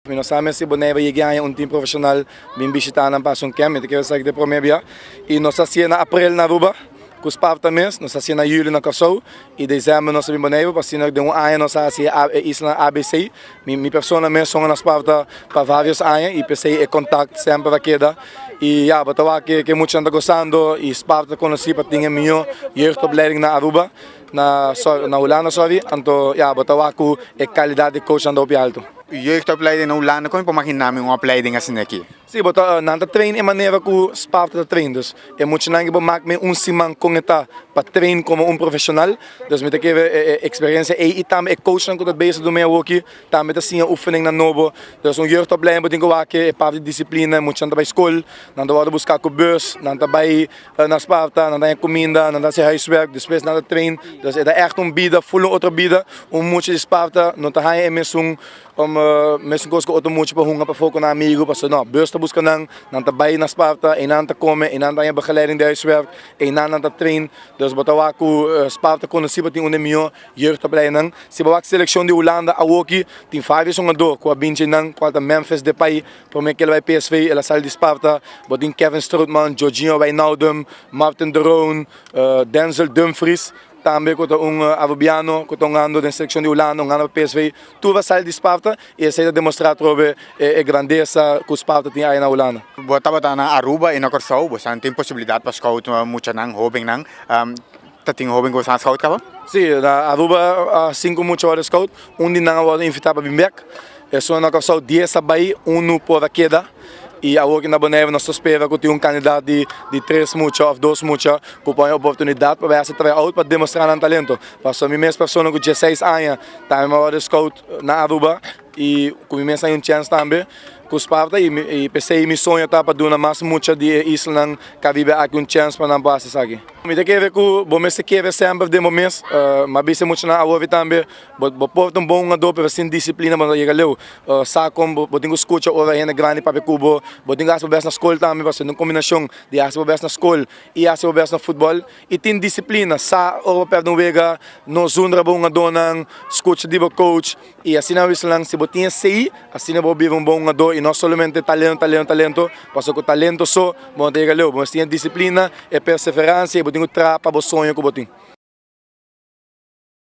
Mi no sa mes si Boneiru yega haña un team profesional bin bishita nan pa haci un camp, mi ta kere esaki ta e prome bia. Y nos ta hacié na april na Aruba cu Sparta mes, nos ta hacié na juli na Kòrsou y december nos ta bin Boneiru pa asina den un aña nos a haci e islanan ABC. Mi persona mes songa na Sparta pa varios aña y p'esey e contact semper a keda. Y ya, bo ta wak ke muchanan ta gozando y Sparta ta conoci pa tin e miho jeugdopleiding na Aruba, na na Hulanda sorry, anto ya bo ta wak cu e calidad di coachnan ta hopi alto. Jeugdopleiding na Hulanda, kon mi por magina mi un opleiding asina aki? Si, bo ta, nan ta train e manera ku Sparta ta train. Dus e muchanan ke bo mak me un siman kon e ta pa train komo un profeshonal. Dus mi ta kere e e eksperensia ei i tambe e coachnan ku ta bezig dor mi awoki tambe ta siña oefeningnan nobo. Dus un jeugdopleiding bo tin ku wak e parti di disiplina, e muchanan ta bai skol, nan ta wòrdu buska ku bus, nan ta bai na Sparta, nan ta haña kuminda, nan ta hasi huiswerk, despues nan ta train. Dus e ta ègt un bida, ful un otro bida. Un mucha di Sparta no ta haña e mesun mesun kos ku otro mucha pa hunga pafó ku nan amigu pasobra no, bus ta buska nan, nan ta bai na Sparta, einan ta kome, einan ta haña begeleiding di huiswerk, einan nan ta train. Dus bo ta wak ku Sparta konosí pa tin un di e mihó jeugdopleidingnan. Si bo wak selekshon di Hulanda awoki tin vários hungadó ku a binchi einan, kual ta Memphis Depay, Prome ku el bai PSV el a sali di Sparta. Bo tin Kevin Strootman, Georginio Wijnaldum, Marten de Roon, Denzel Dumfries, tambe ku ta un Arubiano ku ta hungando den selekshon di Hulanda, hungando pa PSV. Tur a sali di Sparta i esei ta demostrá atrobe e grandesa ku Sparta tin aya na Hulanda. Bo tabata na Aruba i na Kòrsou, bo san tin posibilidat pa scout muchanan, hóbennan. Ta tin hóben ku bo san scout kaba? Sí, na Aruba sinku mucha wòrdu scout, un di nan a wòrdu invitá pa bin bèk. Esun na Kòrsou dies a bai, unu por a keda. I awor ki na Boneiru nos ta spera ku tin un kandidat di di tres mucha òf dos mucha ku por haña oportunidat pa bai hasi try out pa demostrá nan talento. Pasobra mi mes persona ku diesseis aña tambe mi a wòrdu scout na Aruba i ku mi mes haña un chèns tambe ku Sparta i i p'esei mi soño ta pa duna mas mucha di e islanan Karibe aki un chèns pa nan por hasi esaki. Mi ta kere ku bo mester kere semper den bo mes. Mi a bisa e muchanan awor tambe. Bo bo por ta un bon hungadó pero sin disiplina bo no ta yega leu. Sa kon bo bo tin ku skucha ora hende grandi papia ku bo. Bo tin ku hasi bo bes na skol tambe pasobra ta un kombinashon di hasi bo bes na skol i hasi bo bes na futbòl. I tin disiplina, sa ora bo pèrdè un wega, no zundra bo hungadónan, skucha di bo coach i asina wisselnan. Si bo tin esei, asina bo bira un bon hungadó i no solamente talento, talento, talento pasobra ku talento so bo no ta yega leu. Bo mester tin e disiplina, e perseveransia i bo tin ku traha pa bo soño ku bo tin.